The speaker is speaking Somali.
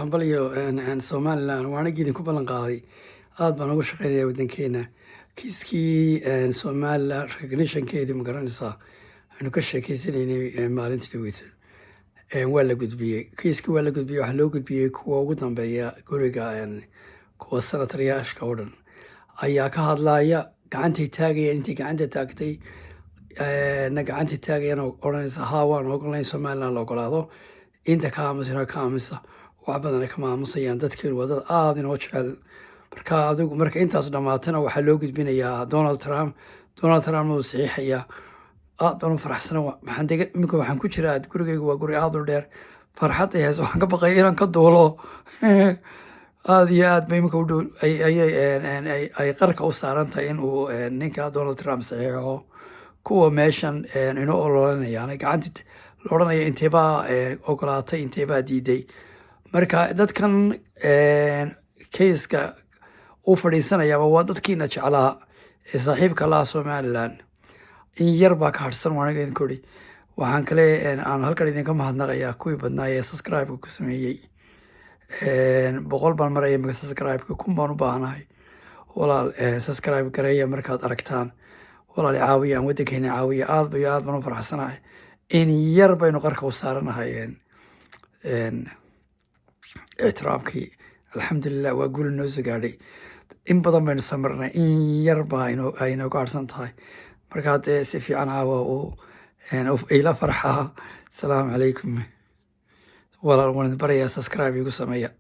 Hambalyo Somaliland. Waanagii idinku ballan qaaday, aad baan ugu shaqeynaya waddankeena. Kiiskii Somaliland recognitionkeedii, ma garanaysaa, aynu ka sheekeysanaynay maalintii dhaweyta, waa la gudbiyey. Kiiskii waa la gudbiyey. Waxaa loo gudbiyey kuwa ugu dambeeya guriga, kuwa senatoryaashka oo dhan ayaa ka hadlaya, gacantay taagayaan. Intay gacanta taagtay na gacantay taagayaan oo odhanaysa haa, waan ogolnayn Somaliland la ogolaado. Inta ka aamusina ka aamusa, wax badan ay kama aamusayaan. Dadkeenu waa dad aada inoo jecel. Marka adigu marka intaas dhammaatana waxaa loo gudbinayaa Donald Trump. Donald Trump wuu saxiixayaa. Aad baan u faraxsana. Waxaan dega iminka, waxaan ku jiraa gurigaygu, waa guri aada u dheer. Farxad ay hayso, waxaan ka baqaya inaan ka duulo. Aada iyo aad ba iminka u dhow ayay ay qarka u saaran tahay in uu ninka Donald Trump saxiixo. Kuwa meeshan inoo ololanayaan gacanti la odhanaya, inteebaa ogolaatay, inteebaa diiday? Marka dadkan kayska u fadhiisanayaaba waa dadkiina jeclaa ee saaxiibka laha Somaliland. In yar baa ka harsan, waan idinku idhi. Waxaan kale aan halkan idinka mahadnaqayaa kuwii badnaa ee subscribe-ka ku sameeyey. 100 baan maraya imika subscribe-ka, 1000 baan u baahanahay. Walaal, subscribe gareeya markaad aragtaan. Walaal, caawiya, aan waddankeena caawiya. Aad iyo aad baan u faraxsanahay. In yar baynu qarka u saaranahay ictiraafkii. Alxamdulilah, waa guuli noo soo gaadhay. In badan baynu samirnay, in yar baa ay inooga harsan tahay. Marka haddee si fiican caawa uu ila farxaa. Asalaamu calaykum. Walaal, waan idin barayaa, subscribe igu sameeya.